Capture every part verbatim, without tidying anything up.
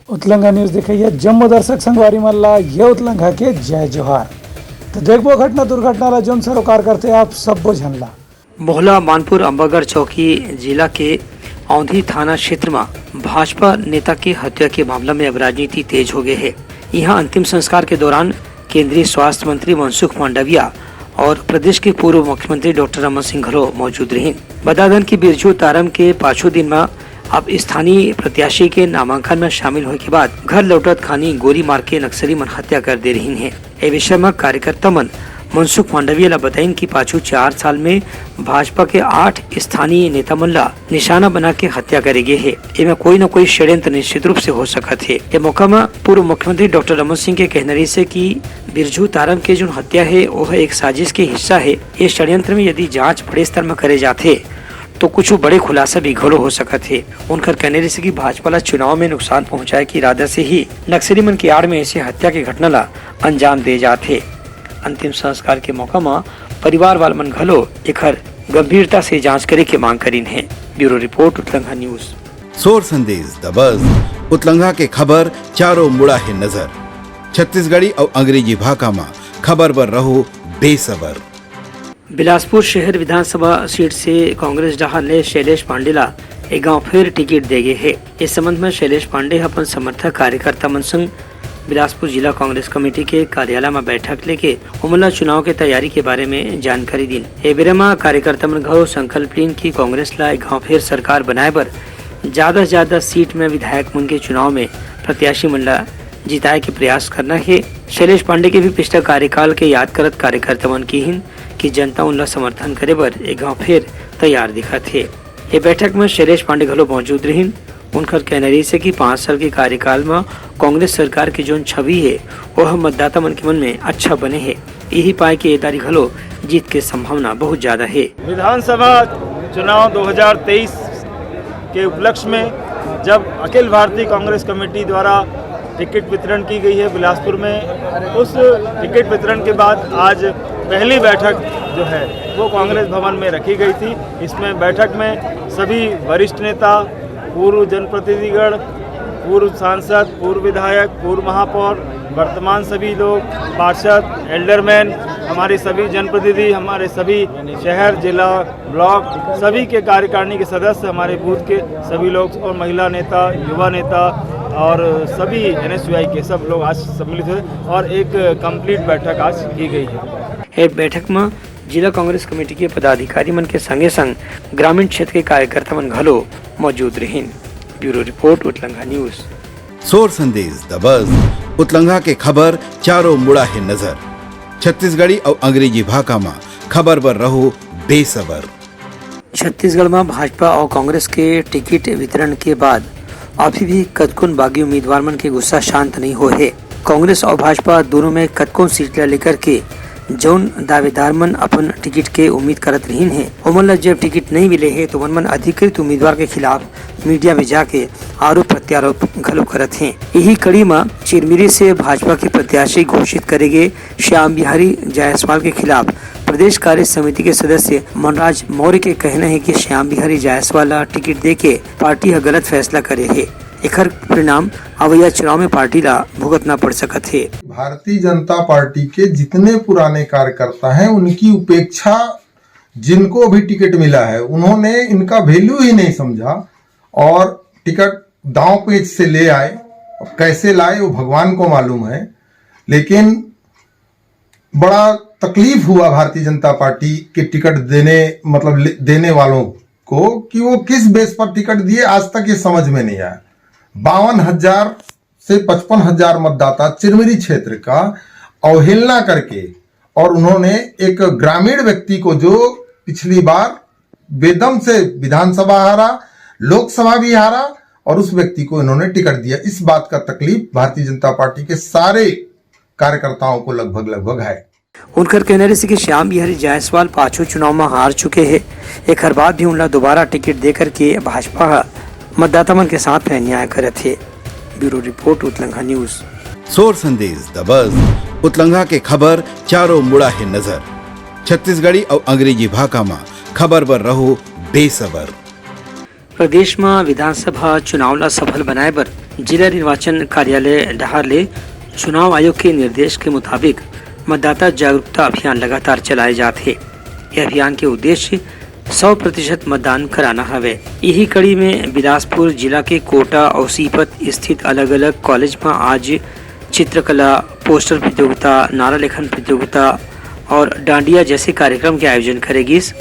उतलंगा news देखइया जम्मो दर्शक संगवारी मन ला ये उतलंगा के जय जोहार। तो देखबो घटना दुर्घटना ला, जोन सरोकार करथे आप सब्बो झन ला। मोहला मानपुर अम्बागढ़ चौकी जिला के औंधी थाना क्षेत्र म भाजपा नेता के हत्या के मामला में अब राजनीति तेज हो गए हे। यहाँ अंतिम संस्कार के दौरान केंद्रीय स्वास्थ्य मंत्री मनसुख मांडविया और प्रदेश के पूर्व मुख्यमंत्री डॉक्टर रमन सिंह घलो मौजूद रहिन। बता दन कि बिरजू तारम के पाछू दिन म अब स्थानीय प्रत्याशी के नामांकन में शामिल होए के बाद घर लौटत खानी गोली मार के नक्सली मन हत्या कर दे रहिन हे। ए विषय म कार्यकर्ता मन मनसुख मांडविया ला बताइन कि पाछू चार साल में भाजपा के आठ स्थानीय नेता मन ला निशाना बना के हत्या करे गे हे। एमा कोई न कोई षड्यंत्र निश्चित रूप से हो सकत हे। ए मौका म पूर्व मुख्यमंत्री डॉक्टर रमन सिंह के कहना रहिस हे कि बिरजू तारम के जोन हत्या हे, ओह एक साजिश के हिस्सा हे। ए षड्यंत्र में यदि जांच बड़े स्तर म करे जाथे, तो कुछ बड़े खुलासा भी घलो हो सकत हे। उनकर कहना रहिस हे कि भाजपा ला चुनाव में नुकसान पहुंचाए के इरादा से ही नक्सली मन के आड़ में ऐसे हत्या के घटना ला अंजाम दे जात हे। अंतिम संस्कार के मौका म परिवार वाला मन घलो एखर गंभीरता से जांच करे के मांग करिन हे। ब्यूरो रिपोर्ट, उतलंगा न्यूज। सोर संदेश दबस, उतलंगा के खबर चारों मुड़ा हे नजर। छत्तीसगढ़ी अउ अंग्रेजी भाखा म खबर बर रहो बेसबर। बिलासपुर शहर विधानसभा सीट से कांग्रेस डहार ले शैलेश पांडे ला ए गांव फेर टिकट दे गे हे। इस संबंध में शैलेश पांडे ह अपन समर्थक कार्यकर्ता मन संग बिलासपुर जिला कांग्रेस कमेटी के कार्यालय म बैठक लेके ओमन ला चुनाव के तैयारी के बारे में जानकारी दिन। ए बेरा म कार्यकर्ता मन घलो संकल्प लीन कि कांग्रेस ला ए गांव फेर सरकार बनाए बर ज्यादा से ज्यादा सीट में विधायक मन के चुनाव में प्रत्याशी मन ला जिताए के प्रयास करना हे। शैलेश पांडे के भी पिछला कार्यकाल के याद करत कार्यकर्ता मन किहिन कि जनता उनला समर्थन करे बर ए गांव फेर तैयार दिखत हे। ए बैठक में शैलेश पांडे घलो मौजूद रहिन। उनकर कहना रहिस हे कि पाँच साल के कार्यकाल म कांग्रेस सरकार के जोन छवि हे, ओह मतदाता मन के मन में अच्छा बने हे। यही पाए के ए दारी घलो जीत के संभावना बहुत ज्यादा हे। विधानसभा चुनाव दो हज़ार तेईस के उपलक्ष्य में जब अखिल भारतीय कांग्रेस कमेटी द्वारा टिकट वितरण की गई है बिलासपुर में, उस टिकट वितरण के बाद आज पहली बैठक जो है वो कांग्रेस भवन में रखी गई थी। इसमें बैठक में सभी वरिष्ठ नेता, पूर्व जनप्रतिनिधिगण, पूर्व सांसद, पूर्व विधायक, पूर्व महापौर, वर्तमान सभी लोग, पार्षद, एल्डरमैन, हमारे सभी जनप्रतिनिधि, हमारे सभी शहर, जिला, ब्लॉक, सभी के कार्यकारिणी के सदस्य, हमारे बूथ के सभी लोग और महिला नेता, युवा नेता और सभी एनएसयूआई के सब लोग आज सम्मिलित हुए और एक कंप्लीट बैठक आज की गई है। ए बैठक म जिला कांग्रेस कमेटी के पदाधिकारी मन के संगे संग ग्रामीण क्षेत्र के कार्यकर्ता मन घलो मौजूद रहिन। ब्यूरो रिपोर्ट, उतलंगा न्यूज। सोर संदेश दबस, उतलंगा के खबर चारों मुड़ा हे नजर। छत्तीसगढ़ी अउ अंग्रेजी भाखा म खबर बर रहो बेसबर। छत्तीसगढ़ म भाजपा अउ कांग्रेस के टिकट वितरण के बाद अभी भी कतकोन बागी उम्मीदवार मन के गुस्सा शांत नइ होए हे। कांग्रेस अउ भाजपा दोनों में कतकोन सीट ला लेकर के जौन दावेदार मन अपन टिकट के उम्मीद करत रहिन हे, ओमन ला जब टिकट नइ मिले हे, तो ओमन मन अधिकृत उम्मीदवार के खिलाफ मीडिया में जाके आरोप प्रत्यारोप घलो करत हे। यही कड़ी म चिरमिरी से भाजपा के प्रत्याशी घोषित करे गे श्याम बिहारी जायसवाल के खिलाफ प्रदेश कार्य समिति के सदस्य मनराज मौर्य के कहना हे कि श्याम बिहारी जायसवाल ला टिकट देके पार्टी ह गलत फैसला करे हे। एखर परिणाम अवइया चुनाव में पार्टी ला भुगतना पड़ सकत हे। भारतीय जनता पार्टी के जितने पुराने कार्यकर्ता हैं, उनकी उपेक्षा, जिनको भी टिकट मिला है, उन्होंने इनका वैल्यू ही नहीं समझा और टिकट दांव पेच से ले आए। अब कैसे लाए, वो भगवान को मालूम है, लेकिन बड़ा तकलीफ हुआ भारतीय जनता पार्टी के टिकट देने, मतलब, ले-, देने वालों को कि वो किस बेस पर टिकट दिए, आज तक ये समझ में नहीं आया। बावन हज़ार से पचपन हज़ार मतदाता चिरमिरी क्षेत्र का अवहेलना करके, और उन्होंने एक ग्रामीण व्यक्ति को, जो पिछली बार बेदम से विधानसभा हारा, लोकसभा भी हारा, और उस व्यक्ति को इन्होंने टिकट दिया। इस बात का तकलीफ भारतीय जनता पार्टी के सारे कार्यकर्ताओं को लगभग, लगभग है। उनकर कहना रहिस कि श्याम बिहारी जायसवाल पाछू चुनाव म हार चुके हे, एखर बाद भी उनला दोबारा टिकट दे करके भाजपा ह मतदाता मन के साथ में अन्याय करत हे। ब्यूरो रिपोर्ट, उतलंगा न्यूज। सोर संदेश दबस, उतलंगा के खबर चारों मुड़ा हे नजर। छत्तीसगढ़ी अउ अंग्रेजी भाखा म खबर बर रहो बेसबर। प्रदेश म विधानसभा चुनाव ला सफल बनाए बर जिला निर्वाचन कार्यालय डहार ले चुनाव आयोग के निर्देश के मुताबिक मतदाता जागरूकता अभियान लगातार चलाए जात हे। ये अभियान के उद्देश्य सौ प्रतिशत मतदान कराना हवे। यही कड़ी में बिलासपुर जिला के कोटा और सीपत स्थित अलग-अलग कॉलेज म आज चित्रकला, पोस्टर प्रतियोगिता, नारा लेखन प्रतियोगिता और डांडिया जैसे कार्यक्रम के आयोजन करे गिस।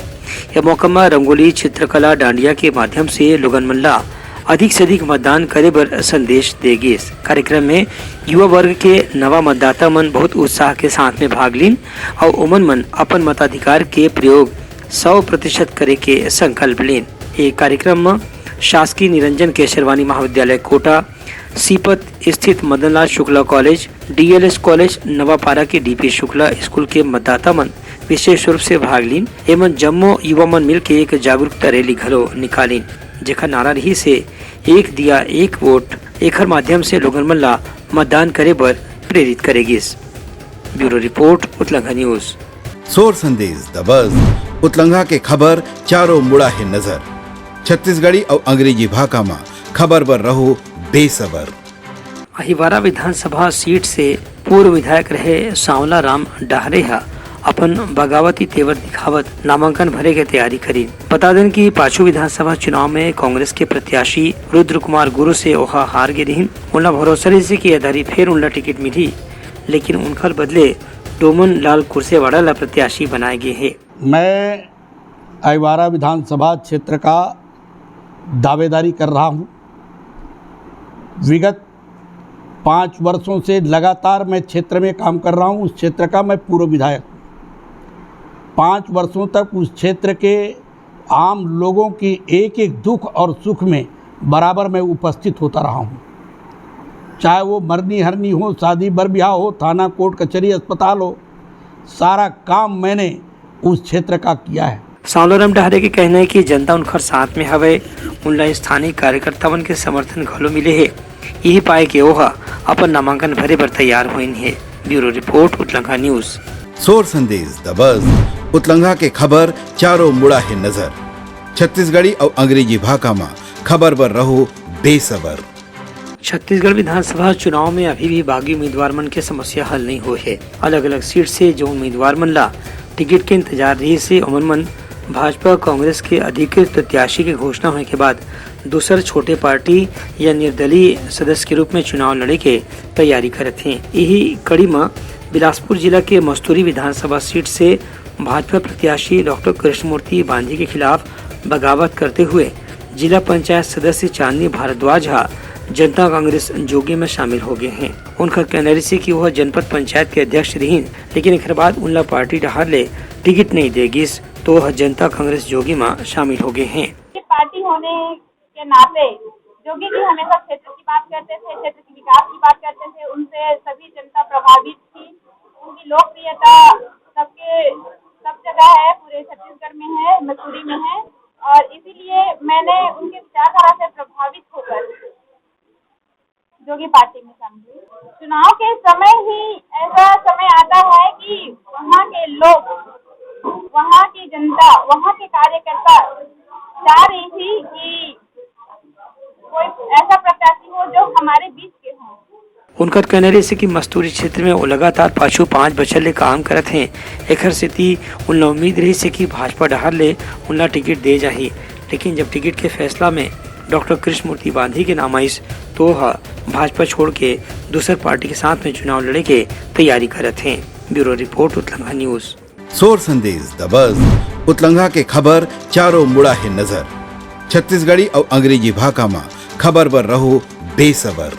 ये मौका म रंगोली, चित्रकला, डांडिया के माध्यम से लोगन मन ला अधिक से अधिक मतदान करे बर संदेश दे गिस। कार्यक्रम में युवा वर्ग के नवा मतदाता मन बहुत उत्साह के साथ में भाग लीन और ओमन मन अपन मताधिकार के प्रयोग सौ प्रतिशत करे के संकल्प लीन। ये कार्यक्रम म शासकीय निरंजन केशरवानी महाविद्यालय कोटा, सीपत स्थित Madanlal Shukla college, DLS college, Navapara के डीपी शुक्ला स्कूल के मतदाता मन विशेष रूप से भाग लीन। एमन जम्मो युवा मन मिलके एक जागरूकता रैली घलो निकालिन, जेखर नारा रहिस हे, "एक दिया, एक वोट।" एखर माध्यम से लोगन मन ला मतदान करे बर प्रेरित करे गिस। ब्यूरो रिपोर्ट, उतलंघा न्यूज। सोर संदेश दबस, उतलंघा के खबर चारों मुड़ा हे नजर। छत्तीसगढ़ी अउ अंग्रेजी भाखा म खबर बर रहो बेसबर। अहिवारा विधानसभा सीट से पूर्व विधायक रहे सांवला राम डहरे ह अपन बगावती तेवर दिखावत नामांकन भरे के तैयारी करीन। बता देन कि पाछू विधानसभा चुनाव में कांग्रेस के प्रत्याशी रुद्र कुमार गुरु से ओहा हार गे रिहिन। उनला भरोसा रहिस कि ए दारी फेर उनला टिकट मिलही, लेकिन उनखर बदले डोमन लाल कुर्सेवाड़ा ला प्रत्याशी बनाए गे हे। मैं अहिवारा विधानसभा क्षेत्र का दावेदारी कर रहा हूँ। विगत पाँच वर्षों से लगातार मैं क्षेत्र में काम कर रहा हूँ। उस क्षेत्र का मैं पूर्व विधायक हूँ। पाँच वर्षों तक उस क्षेत्र के आम लोगों की एक एक दुख और सुख में बराबर मैं उपस्थित होता रहा हूँ। चाहे वो मरनी हरनी हो, शादी बर ब्याह हो, थाना कोर्ट कचहरी अस्पताल हो, सारा काम मैंने उस क्षेत्र का किया है। सांवलाराम डहरे के कहना है कि जनता उनखर साथ में हवे, उनला स्थानीय कार्यकर्ता मन के समर्थन घलो मिले हे। यही पाए के ओहा अपन नामांकन भरे बर तैयार होइन हे। ब्यूरो रिपोर्ट, उतलंघा न्यूज। सोर संदेश दबस, उतलंघा के खबर चारों मुड़ा हे नजर। छत्तीसगढ़ी अउ अंग्रेजी भाखा म खबर बर रहो बेसबर। छत्तीसगढ़ विधानसभा चुनाव में अभी भी बागी उम्मीदवार मन के समस्या हल नहीं होए हे। अलग-अलग सीट से जो उम्मीदवार मन ला टिकट के इंतजार रहिस हे, ओमन मन भाजपा कांग्रेस के अधिकृत प्रत्याशी के घोषणा होए के बाद दूसर छोटे पार्टी या निर्दलीय सदस्य के रूप में चुनाव लड़े के तैयारी करत हें। यही कड़ी म बिलासपुर जिला के मस्तूरी विधानसभा सीट से भाजपा प्रत्याशी डॉक्टर कृष्णमूर्ति बांधी के खिलाफ बगावत करते हुए जिला पंचायत सदस्य चांदनी भारद्वाज ह जनता कांग्रेस जोगी में शामिल हो गए हैं। उनका कहना रहिस हे कि वह जनपद पंचायत के अध्यक्ष रहिन, लेकिन एकर बाद उनला पार्टी डहार ले टिकट नहीं दे गिस, तो वह जनता कांग्रेस जोगी में शामिल हो गए हैं। पार्टी होने के नाते जोगी जी हमेशा क्षेत्र की बात करते थे, क्षेत्र के विकास की बात करते थे। उनसे सभी जनता प्रभावित थी। उनकी लोकप्रियता सबके, सब जगह है, पूरे छत्तीसगढ़ में है, मसूरी में है, और इसीलिए मैंने उनके विचारधारा से प्रभावित होकर जोगी पार्टी में शामिल हुई। चुनाव के समय ही ऐसा समय आता है कि वहाँ के लोग, वहाँ की जनता, वहाँ के कार्यकर्ता चाह रही थी कि कोई ऐसा प्रत्याशी हो जो हमारे बीच के हों। उनकर कहना रहिस हे कि मस्तूरी क्षेत्र में वो लगातार पाछू पाँच बछर ले काम करत हें। एखर सेती उनला उम्मीद रहिस हे कि भाजपा डहार ले उनला टिकट दे जाही, लेकिन जब टिकट के फैसला में डॉक्टर कृष्णमूर्ति बांधी के नाम आइस, तो वह भाजपा छोड़ के दूसर पार्टी के साथ में चुनाव लड़े के तैयारी करत हें। ब्यूरो रिपोर्ट, उतलंघा न्यूज। सोर संदेश दबस, उतलंघा के खबर चारों मुड़ा हे नजर। छत्तीसगढ़ी अउ अंग्रेजी भाखा म खबर बर रहो बेसबर।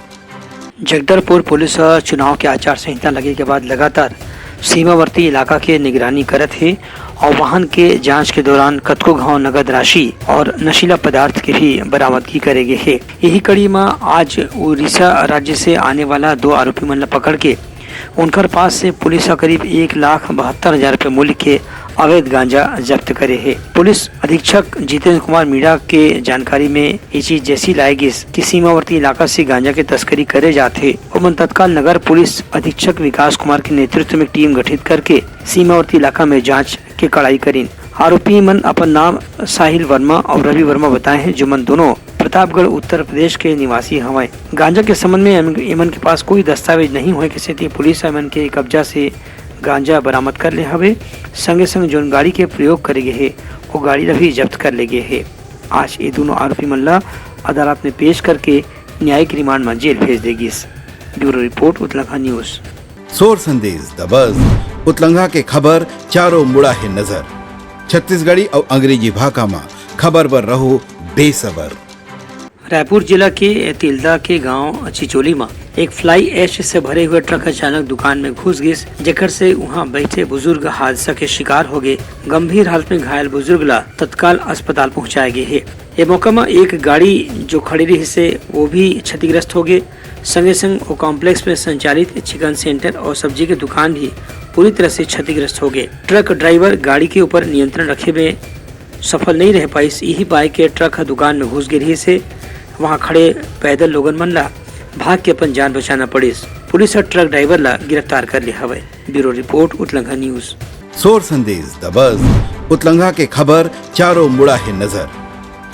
जगदलपुर पुलिस ह चुनाव के आचार संहिता लगे के बाद लगातार सीमावर्ती इलाका के निगरानी करत हे और वाहन के जांच के दौरान कतको घाव नगद राशि और नशीला पदार्थ के भी बरामदगी करे गे हे। यही कड़ी म आज उड़ीसा राज्य से आने वाला दो आरोपी मन ल पकड़ के उनकर पास से पुलिस ह करीब एक लाख बहत्तर हजार रुपये मूल्य के अवैध गांजा जब्त करे हे। पुलिस अधीक्षक जितेंद्र कुमार मीणा के जानकारी में ये चीज जैसी लाए गिस कि सीमावर्ती इलाका से गांजा के तस्करी करे जात हे, ओमन तत्काल नगर पुलिस अधीक्षक विकास कुमार के नेतृत्व में टीम गठित करके सीमावर्ती इलाका में जांच के कड़ाई करीन। आरोपी मन अपन नाम साहिल वर्मा और रवि वर्मा बताए हैं, जो मन दोनों प्रतापगढ़ उत्तर प्रदेश के निवासी हवंय। गांजा के संबंध में एमन, एमन के पास कोई दस्तावेज नहीं होए के सेती पुलिस एमन के कब्जा से गांजा बरामद कर ले हवे। संगे संग जोन गाड़ी के प्रयोग करे गे हे, वो गाड़ी ला भी जब्त कर ले गे हे। आज ये दोनों आरोपी मन ला अदालत में पेश करके न्यायिक रिमांड में जेल भेज दे गिस। ब्यूरो रिपोर्ट, उतलंघा न्यूज। सोर संदेश द बज, उतलंघा के खबर चारों मुड़ा हे नजर। छत्तीसगढ़ी अउ अंग्रेजी भाखा म खबर बर रहो बेसबर। रायपुर जिला के तिल्दा के गांव चिचोली म एक फ्लाई ऐश से भरे हुए ट्रक अचानक दुकान में घुस गिस, जेकर से उहां बैठे बुजुर्ग हादसा के शिकार हो गए। गंभीर हालत में घायल बुजुर्ग ला तत्काल अस्पताल पहुंचाए गए हे। ये मौका म एक गाड़ी जो खड़ी रहिस हे, वो भी क्षतिग्रस्त हो गए। संगे संग वो कॉम्प्लेक्स में संचालित चिकन सेंटर और सब्जी के दुकान भी पूरी तरह से क्षतिग्रस्त हो गए। ट्रक ड्राइवर गाड़ी के ऊपर नियंत्रण रखे में सफल नहीं रह पाइस। यही बाइक के ट्रक ह दुकान में घुस गे रहिस हे। वहां खड़े पैदल लोगन मन ला भाग के अपन जान बचाना पड़िस। पुलिस ह ट्रक ड्राइवर ला गिरफ्तार कर ले हवय। ब्यूरो रिपोर्ट, उतलंघा न्यूज। सोर संदेश द बज, उतलंघा के खबर चारों मुड़ा हे नजर।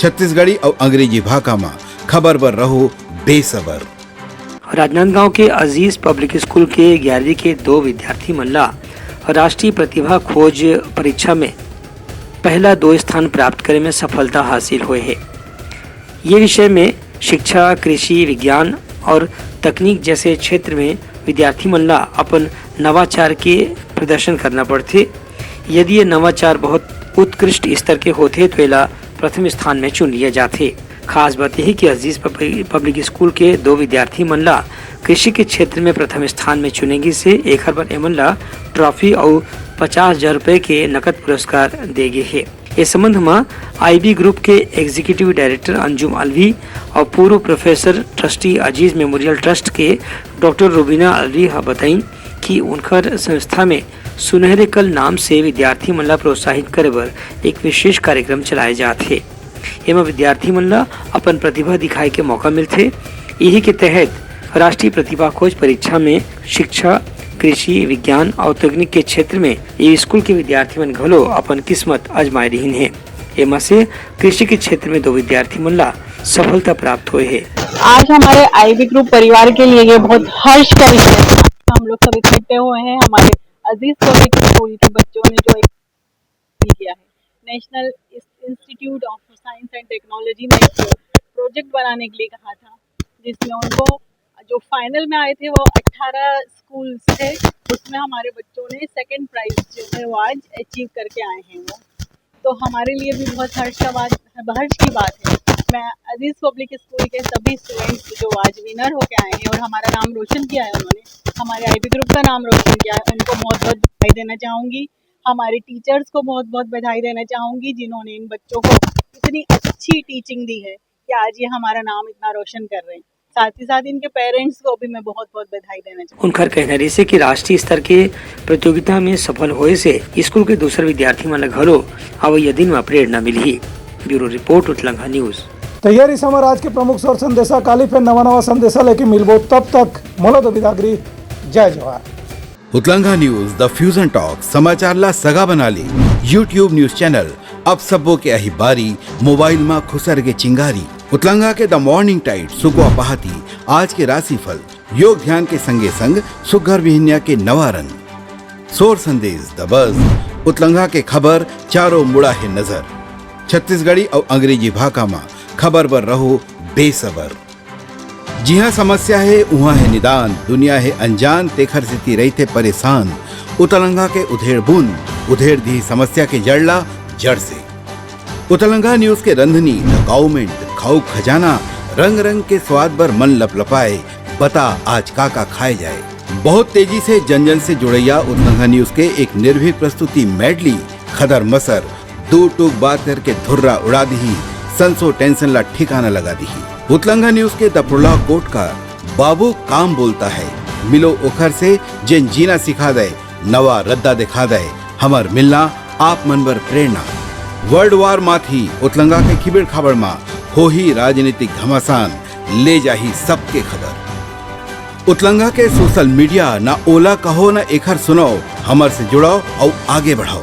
छत्तीसगढ़ी अउ अंग्रेजी भाखा म खबर बर रहो बेसबर। राजनांदगांव के अजीज पब्लिक स्कूल के ग्यारहवीं के दो विद्यार्थी मन ला राष्ट्रीय प्रतिभा खोज परीक्षा में पहला दो स्थान प्राप्त करे में सफलता हासिल होए हे। ये विषय में शिक्षा, कृषि, विज्ञान और तकनीक जैसे क्षेत्र में विद्यार्थी मन ला अपन नवाचार के प्रदर्शन करना पड़थे। यदि ये नवाचार बहुत उत्कृष्ट स्तर के होथे, तो एला प्रथम स्थान में चुन लिया जाथे। खास बात यही कि अजीज पब-, पब्लिक स्कूल के दो विद्यार्थी मन ला कृषि के क्षेत्र में प्रथम स्थान में चुने गिस हे। एखर बर एमन ला ट्रॉफी अउ पचास हजार रुपए के नकद पुरस्कार दे गे हे। इस संबंध म आईबी ग्रुप के एग्जीक्यूटिव डायरेक्टर अंजुम अलवी और पूर्व प्रोफेसर ट्रस्टी अजीज मेमोरियल ट्रस्ट के डॉक्टर रुबीना अलवी ह बताइन कि उनकर संस्था में सुनहरे कल नाम से विद्यार्थी मन ला प्रोत्साहित करे बर एक विशेष कार्यक्रम चलाए जात हे। एमा विद्यार्थी मन ला अपन प्रतिभा दिखाए के मौका मिलथे। इही के तहत राष्ट्रीय प्रतिभा खोज परीक्षा में शिक्षा, कृषि, विज्ञान और तकनीक के क्षेत्र में ये स्कूल के विद्यार्थी मन घलो अपन किस्मत आजमाए रिहिन हे। एमा से कृषि के क्षेत्र में दो विद्यार्थी मन ला सफलता प्राप्त होए हे। आज हमारे आईबी ग्रुप परिवार के लिए ये बहुत हर्ष का विषय है। हम लोग सब इकट्ठे हुए हैं हमारे अजीज पब्लिक स्कूल के बच्चों ने जो एक किया है, national institute of science and technology में एक प्रोजेक्ट बनाने के लिए कहा था, जिसमें उनको जो फाइनल में आए थे वो अठारह स्कूल्स थे, उसमें हमारे बच्चों ने सेकंड प्राइज जो है वो आज अचीव करके आए हैं वो। तो हमारे लिए भी बहुत हर्ष का बात, हर्ष की बात है। मैं अजीज पब्लिक स्कूल के सभी स्टूडेंट्स जो आज विनर होके आए हैं और हमारा नाम रोशन किया है उन्होंने, हमारे आईबी ग्रुप का नाम रोशन किया है, उनको बहुत बहुत बधाई देना चाहूँगी। हमारे टीचर्स को बहुत बहुत बधाई देना चाहूँगी जिन्होंने इन बच्चों को इतनी अच्छी टीचिंग दी है कि आज ये हमारा नाम इतना रोशन कर रहे हैं। साथ ही साथ इनके पेरेंट्स को भी मैं बहुत बहुत बधाई देना चाहूँगी। उनकर कहना रहिसे कि राष्ट्रीय स्तर के प्रतियोगिता में सफल होए से स्कूल के दूसर विद्यार्थी मन ल घलो अवइया दिन म प्रेरणा मिलही। ब्यूरो रिपोर्ट, उतलंघा न्यूज। तैयारी समर आज के प्रमुख स्वर संदेशा। काली फेर नवा नवा संदेशा लेके मिलबो, तब तक मोला दो बिदागरी। जय जोहार। उतलंघा न्यूज, द फ्यूजन टॉक, समाचार ला सगा बना ले। YouTube न्यूज चैनल, अब सबो के आही बारी, मोबाइल मा खुसर के चिंगारी। उतलंघा के द मॉर्निंग टाइड, सुकवा पहाती, आज के राशिफल, योग ध्यान के संगे संग सुग्घर बिहनिया के नवा रंग। सोर संदेश द बज, उतलंघा के खबर चारों मुड़ा हे नजर। छत्तीसगढ़ी अउ अंग्रेजी भाखा मा खबर बर रहो बेसबर। जिहाँ समस्या हे, उहाँ हे निदान, दुनिया हे अनजान, तेखर सेती रहिथे परेशान। उतलंघा के उधेड़ बूंद, उधेड़ दिही समस्या के जड़ ला जड़ से। उतलंघा न्यूज के रंधनी, द काउमेंट, खाऊ खजाना, रंग रंग के स्वाद बर मन लपलपाए, बता आज का का खाए जाए। बहुत तेजी से जन जन से जुड़ैया उतलंघा न्यूज के एक निर्भीक प्रस्तुति मेडली, खदर मसर, दू टूक बात करके धुर्रा उड़ा दिही, संसो टेंशन ला ठिकाना लगा दिही। उतलंघा न्यूज के दफुड़ला कोटकार, बाबू काम बोलता है, मिलो ओखर से जेन जीना सिखा दे, नवा रद्दा दिखा दे, हमर मिलना आप मन बर प्रेरणा। वर्ल्ड वार माथी उतलंघा के खिबेड़ खाबड़ मा होही राजनीतिक घमासान, ले जाही सबके खबर। उतलंघा के सोशल मीडिया, ना ओला कहो ना एखर सुनाओ, हमर से जुड़ाओ अउ आगे बढ़ाओ।